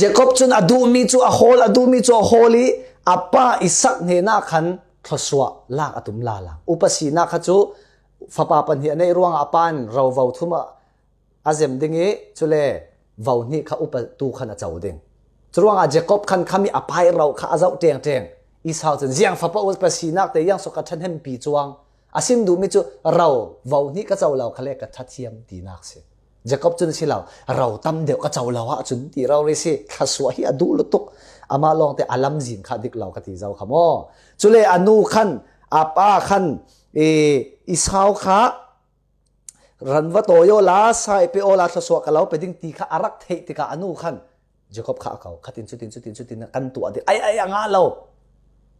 Jacob cun a duhmi cu a hawl, a duhmi cu a hawl ih a pa Isak hnenah khan thluasuah lak a tum lala. Upa sinak kha cu fapa pahnih a neih ruangah a pa in rovo thum ah a zem ding ih, cule vohnih kha upa tu khan a co ding. Curuangah Jacob khan khami a pa ih ro kha a zoh ṭengṭeng. Esau cun, ziang fapa upa sinak te ziang so ka ṭhathnempi cuang. A sim duhmi cu, ro vohnih ka co lo khale ka ṭhathiam tinak si. Jacob cun, si lo, ro tam deuh ka co lo ahcun ti rori si, thluasuah hi a duh lutuk. Amah lawngte a lamzin kha dik lo ka ti zo kha maw? Cule a nu khan, a pa khan, i, Esau kha ran va tawi awla, sa ih pe awla, thluasuah ka lo pe ding ti kha a rak theih tikah a nu khan Jacob kha a ko. Khatin cutin, cutin, cutin kan tuah dih. Ai, ai, a ngah lo.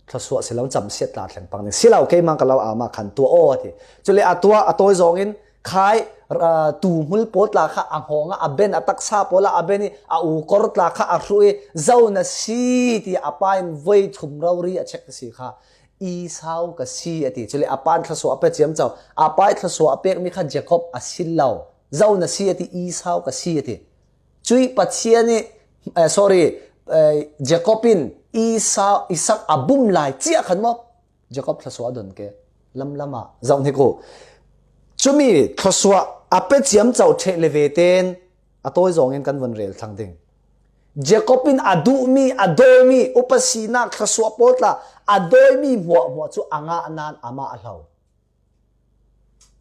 Thluasuah si lo, camsiat tla thleng pang ding. Si lo, keimah ka lo aamah khan tuah aw a ti. Cule a tuah, a tawi zawngin khai, aa, tuu hmul pawl tla kha a hngawng ah a ben, a taksa pawl ah a ben ih a ukor tla kha a hruh ih, zo na si ti a pa in voi thum rori a chek a si kha. Esau ka si a ti. Cule a pa in thluasuah a pe ciamco. A pa ih thluasuah a pekmi kha Jacob a si lo. Zo na si a ti, Esau ka si a ti. Cuih Pathian ih, eh, sorry, eh, Jacob in Esau, Isak a bum lai ciah khan maw? Jacob thluasuah a don ke. Lamlam ah zohhnik uh. Cumi thluasuah a pe ciamco ṭheh le ve tein a tawi zawngin kan vun rel thlang ding. Jacob in a duhmi, a dawimi, upa sinak thluasuah pawl tla, a dawimi hmuahhmuah cu a ngah nain amah a hlo.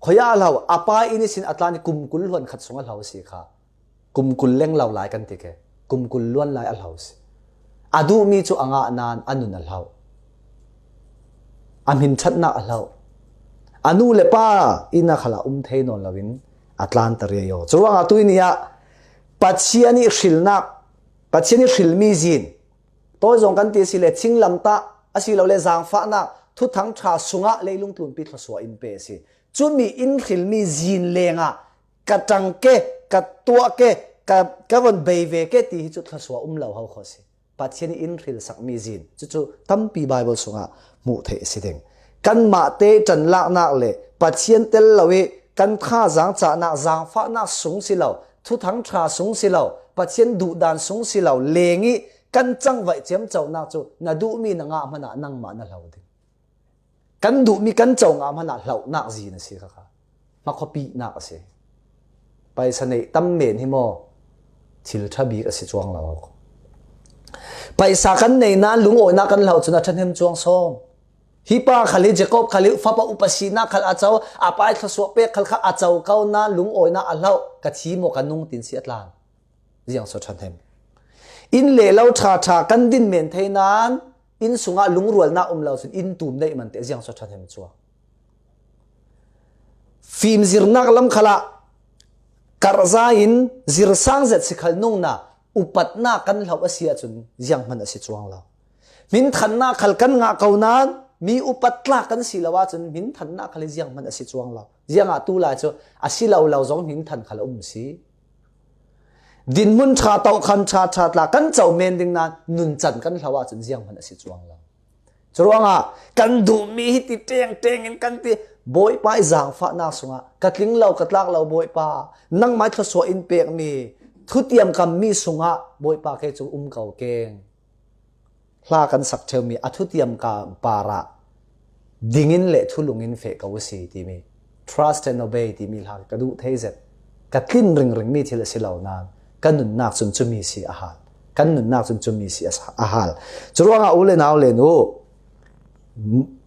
Khuiah a hlo, a pa inn ihsin a tlan ih kum kul hluan khat sung a hlo a si kha. Kum kul leng lo lai kan ti ke. Kum kul luan lai a hlo a si. A duhmi cu a ngah nain a nun a hlo. A hminṭhatnak a hlo. A nu le pa inn ah khalah um thei nawn loin a tlan ta riai aw. Curuangah tui ni ah Pathian ih hrilnak, Pathian ih hrilmi zin, tawi zawng kan ti asile, thinglamtah asilole zaangfahnak, Thuthang ṭha sungah leilung tlunpi thluasuah in pe a si. Cumi in hrilmi zin lengah ka ṭang ke, ka tuah ke, ka, ka von bei ve ke ti hi cu thluasuah um lo ho kho a si. Pathian ih in hrilsakmi zin. Cucu tampi Bible sungah hmuh theih a si ding. Kanmah te ṭanlaknak le Pathian tel lo ih kan thazaang cahnak, zaangfahnak sung si lo, Thuthang ṭha sung si lo, Pathian duhdan sung si lo, leng ih kan cangvaih ciamconak cu na duhmi na ngah hmanah nangmah na hlo ding. Kan duhmi kan co ngah hmanah hlohnak zin a si kha kha. Hmakhuapihnak a si. Paisa neih tam men hi maw? Thil ṭha bik a si cuang lo. Paisa kan neih nain lungawinak kan hloh cun a ṭhahnem cuang sawm. Hi pa khal hi, Jacob khal hi, fapa upa sinak khal a co, a pa ih thluasuah pek khal kha a co ko nain lungawinak a hloh, ka thi maw ka nung tin si a tlan. Ziang so ṭhahnem. Inn le lo ṭha ṭha kan din men thei nain inn sungah lungrualnak um lo cun inn tum neih man teh ziang so ṭhahnem cuang. Fimzirnak lam khalah karhza in zirsang zet si khal nungna upatnak kan hloh a si ahcun zianghman a si cuang lo. Hminthannak khal kan ngah ko nain mi upat tlak kan si lo ahcun hminthannak khal hi zianghman a si cuang lo. Ziangah tu lai cu a si lo lo zong hminthan khal a um si. Dinhmun ṭha, tohkhan ṭha ṭha tla kan co men ding nain nuncan kan hloh ahcun zianghman a si cuang lo. Curuangah kan duhmi hi ti ṭengṭeng in kan ti, Bawipa i zangfahnak sungah ka tling lo, ka tlak lo, Bawipa, nangmah i thluasuah in pekmi thutiam kammi sungah Bawipa kei cu um ko keng. Hla kan sak ṭheumi a thutiam ka parah dingin le thulungin feh ko u si timi, trust and obey timi hla ka duh thei zet. Ka tlin ringringmi thil a si lo nain ka nunnak cun cumi si a hal. Kan nunnak cun cumi si a sa-, a hal. Curuangah u le nau le nu,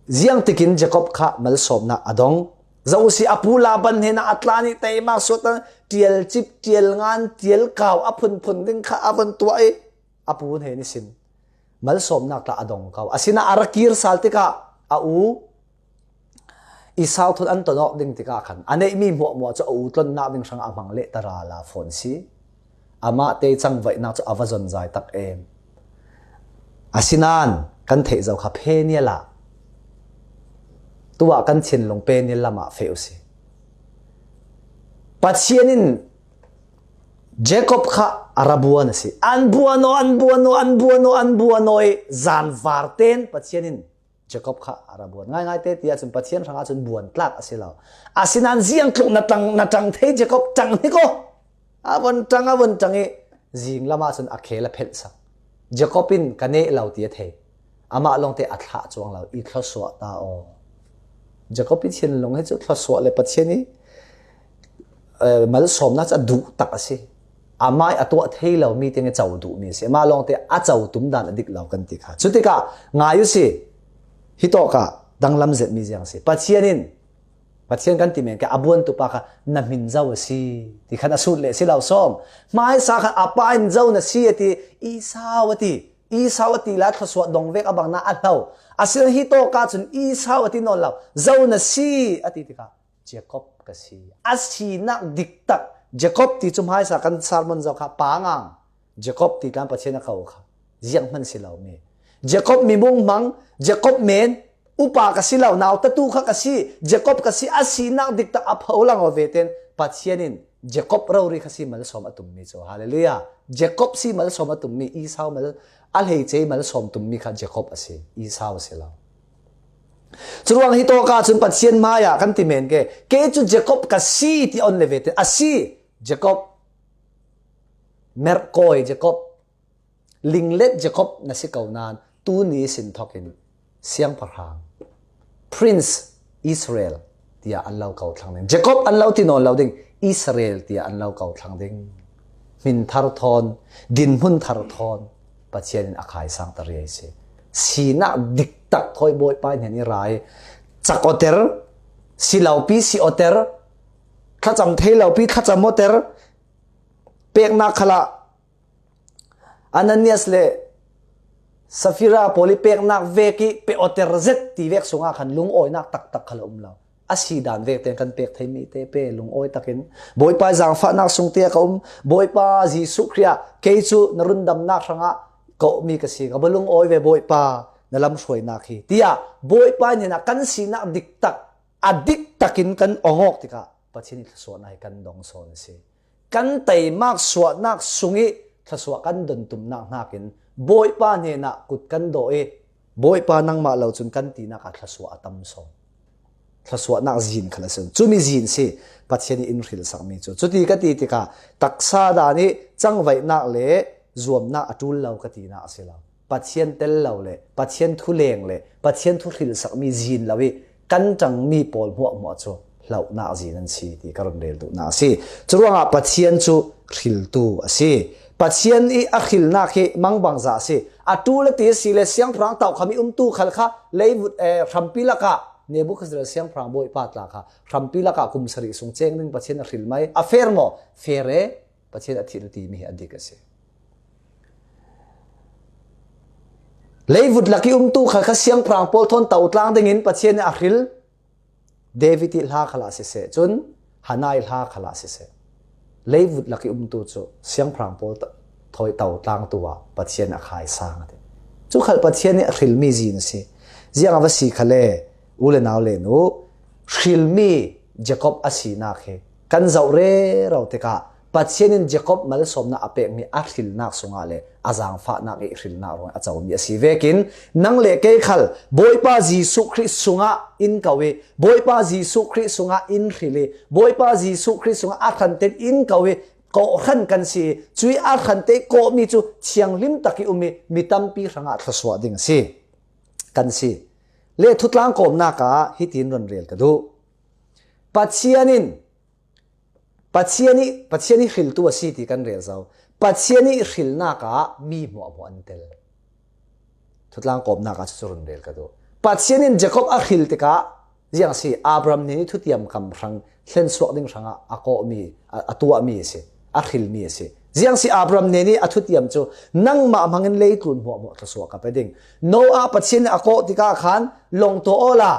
ziangtikin Jacob kha malsawmnak a dong. Zoh u si, a pu Laban hnenah a tlan i teimak suahtan, ṭial cip, ṭial ngan, ṭial kau a phunphun ding kha a von tuah i a pu hnen ihsin malsawmnak tla a dong ko. Asinain a ra kir sal tikah a u Esau thun an ton awk ding tikah khan a neihmi hmuahhmuah cu a u tlonnak ding hrangah a hmang leh tara la fawn si. Amah te cangvaihnak cu a va zon zai tak em. Asinain kan theih zo kha Peniel ah tuah kan thinlung Peniel lamah feh u si. Pathian in Jacob kha a ra buan a si. An buan aw, an buan aw, an buan aw, an buan aw i zanvar ten Pathian in Jacob kha a ra buan. Ngaingai te tiah cun Pathian hrangah cun buan tlak a si lo. Asinain ziang tluk na ṭang, na ṭang thei Jacob, ṭang hnik aw. A von ṭang, a von ṭang i zing lamah cun a khel a phelh sak. Jacob in ka neh lo ti a thei. Amah lawngte a thlah cuang lo i thluasuah ta aw. Jacob i thinlung hi cu thluasuah le Pathian i eh, malsawmnak cu a duh tak a si. Amah i a tuah thei lomi tiang i co duhmi a si. Amah lawngte a co tum dan a dik lo kan ti kha. Cutikah ngai u si, hitawkah danglam zetmi ziang a si. Pathian in, Pathian kan ti men kha, a buantu pa kha na hmin zo a si ti khan a sut leh si lo sawm. Hmaisa khan a pa in zo na si a ti, Esau a ti. Esau a ti lai thluasuah dong vek a bang na a hlo. Asinain hitawkah cun Esau a ti nawn lo. Zo na si a ti tikah Jacob ka si. A sinak diktak. Jacob ti cu hmaisa kan sermon zong kha pangang. Jacob ti tlan Pathian a ko kha zianghman si lomi. Jacob mimung hmang, Jacob men, upa ka si lo, nautatu kha ka si, Jacob ka si, a sinak diktak a pholang aw ve ten Pathian in Jacob rori kha si malsawm a tummi cu. Hallelujah. Jacob si malsawm a tummi, Esau mal, a hleice malsawm tummi kha Jacob a si, Esau a si lo. Curuang hitawkah cun Pathian hmaiah kan ti men ke, kei cu Jacob ka si ti on le ve te, a si. Jacob, merhkawi Jacob, linglet Jacob na si ko nain tuni sin thokin siangpahrang, Prince Israel tiah an lo ko thlang ding. Jacob an lo ti nawn lo ding, Israel tiah an lo ko thlang ding. Hmin thar thawn, dinhmun thar thawn Pathian in a khaisang ta riai si. Sinak diktak thawi Bawipa hnen i ra i cak awter, si lopi si awter, thlacam thei lopi thlacam awter, peknak khalah Ananias le Safira pawl i peknak vek i pe awter zet ti vek sungah khan lungawinak taktak khal a um lo. A si dan vek tein kan pek theimi te pe lungawi takin Bawipa i zangfahnak sung te a ka um. Bawipa Jesuh Khrih ah kei cu na rundamnak hrangah ka awhmi ka si. Ka va lungawi ve Bawipa, na lamhruainak hi, tiah Bawipa hnenah kan sinak diktak, a diktakin kan ong awk tikah Pathian i thluasuahnak hi kan dong sawn a si. Kan teimak suahnak sung i thluasuah kan don tumnak hnakin Bawipa hnenah kut kan dawh i Bawipa nangmah lo cun kan tinak ah thluasuah a tam sawn. Thluasuahnak zin khal a si. Cumi zin si Pathian i in hrilsakmi cu. Cuti ka ti tikah taksa dan i cangvaihnak le zuamnak a ṭul lo ka tinak a si lo. Pathian tel lo le Pathian thu leng le Pathian thu hrilsakmi zin lo i kan ṭangmi pawl hmuahhmuah cu hlohnak zin an si ti ka run rel duhnak a si. Curuangah Pathian cu hriltu a si. Pathian i a hrilnak hi mangbangza a si. A ṭul a ti a si le siangpahrang tokham i umtu khal kha leivut, eh, hrampi lakah Nebukhadnezzar siangpahrang bawipa tla kha hrampi lakah kum sarih sung ceng ding Pathian a hril mai. A fair maw? Fair e. Pathian a thil timi hi a dik a si. Leivut lak i umtu khal kha siangpahrang pawl thawn to tlang dingin Pathian a hril. David i hla khalah siseh, cun Hannah i hla khalah siseh, leivut lak i umtu cu siangpahrang pawl ta-, thawi to tlangtu ah Pathian a khaisang a ti. Cu khal Pathian i a hrilmi zin a si. Ziang a va si khal le, u le nau le nu, hrilmi Jacob a sinak hi kan zoh rero tikah Pathian in Jacob malsawmna a pekmi a hrilnak sungah le a zangfahnak i hrilnak ruangah a comi a si vekin, nang le kei khal Bawipa Jesuh Khrih sungah in ko i, Bawipa Jesuh Khrih sungah in hril i, Bawipa Jesuh Khrih sungah a hranten in ko i, kawhhran kan si i, cui a hrante kawhmi cu thianghlim tak i um i, mi tampi hrangah thluasuah ding a si, kan si. Le thutlang kawmnak ah hitin run rel ka duh. Pathian in, Pathian i, Pathian i hriltu a si ti kan rel zo. Pathian i hrilnak ah mi hmuahhmuah an tel. Thutlang kawmnak ah cucu run rel ka duh. Pathian in Jacob a hril tikah ziang si, Abraham nen i thutiam kam hrang hlensuak ding hrangah a kawhmi, a, a tuahmi a si, a hrilmi a si. Ziang si, Abraham nen i a thutiam cu nangmah hmangin leitlun hmuahhmuah thluasuah ka pe ding. Noah Pathian in a kawh tikah khan long tuah awla,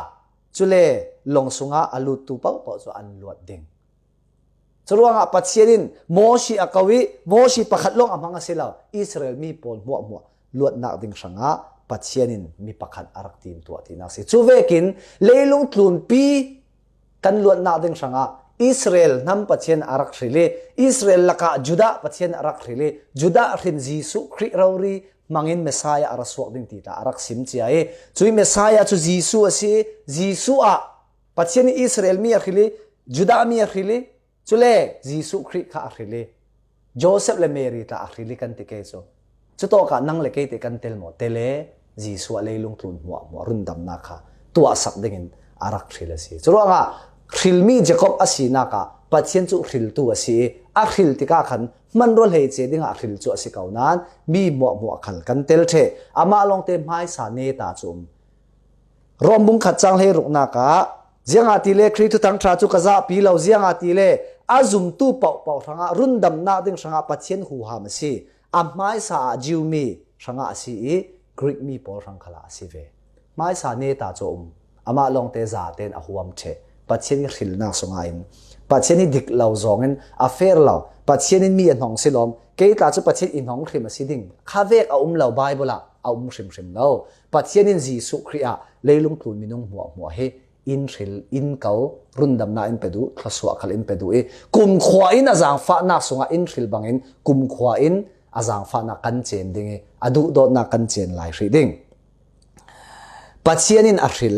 cule long sungah a luttu paohpaoh cu an luat ding. Curuangah Pathian in Mosi a ko i, Mosi pakhat lawng a hmang a si lo, Israel mi pawl hmuahhmuah luatnak ding hrangah Pathian in mi pakhat a rak timtuah tinak si. Cu vekin leilung tlunpi kan luatnak ding hrangah Israel hnam Pathian a rak hril i, Israel lakah Judah Pathian a rak hril i, Judah hrin Jesuh Khrih rori hmangin Messiah a ra suak ding ti tla a rak sim cia i, cui Messiah cu Jesuh a si i, Jesuh ah Pathian in Israel mi a hril i, Judah mi a hril i, cule Jesuh Khrih kha a hril i, Joseph le Mary tla a hril i kan ti ke cu. Cutawkah nang le kei te kan tel maw? Tele, Jesuh ah leilung tlun hmuahhmuah rundamnak kha tuahsak dingin a rak hril a si. Curuangah hrilmi Jacob a sinak ah Pathian cu hriltu a si i, a hril tikah khan hmanrua hleice dingah hril cu a si ko nain mi hmuahhmuah khal kan tel ṭheh. Amah lawngte hmaisa neta cu um. Rom bung khat cang hleiruknak ah, ziangahtile Khrih thuthang ṭha cu ka zahpi lo, ziangahtile a zumtu paohpaoh hrangah rundamnak ding hrangah Pathian huham a si. A hmaisa ah Jew mi hrangah a si i, Greek mi pawl hrang khalah a si ve. Hmaisa neta cu a um. Amah lawngte zaten a huam ṭheh. Pathian i hrilnak sungah in, Pathian i dik lo zawngin a fair lo. Pathian in mi a hnong si lawm. Kei tla cu Pathian i hnong hrim a si ding kha vek a um lo, Bible ah a um hrimhrim lo. Pathian in Jesuh Khrih ah leilung tlun minung hmuahhmuah hi in hril, in ko, rundamnak in pe duh, thluasuah khal in pe duh i, kumkhua in a zangfahnak sungah in hril bangin kumkhua in a zangfahnak kan cen ding i, a duhdawtnak kan cen lai hrih ding. Pathian in a hril,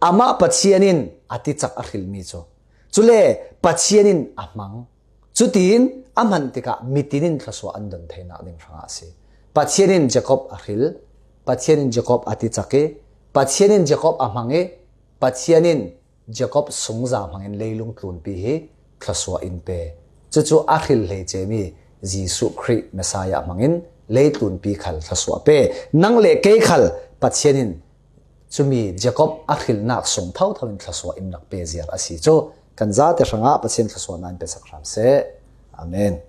amah Pathian in a ticak a hrilmi cu. Cule Pathian in a hmang. Cutin a hman tikah mitin in thluasuah an don theinak ding hrangah a si. Pathian in Jacob a hril, Pathian in Jacob a ticak i, Pathian in Jacob a hmang i, Pathian in Jacob sungza hmangin leilung tlunpi hi thluasuah in pe. Cucu a hril hleice mi Jesuh Khrih Messiah hmangin leitlunpi khal thluasuah pe. Nang le kei khal Pathian in cumi Jacob a hrilnak sung thotho in thluasuah in rak pe ziar a si cu kan zate hrangah Pathian thluasuahnak in pe sak hram seh. Amen.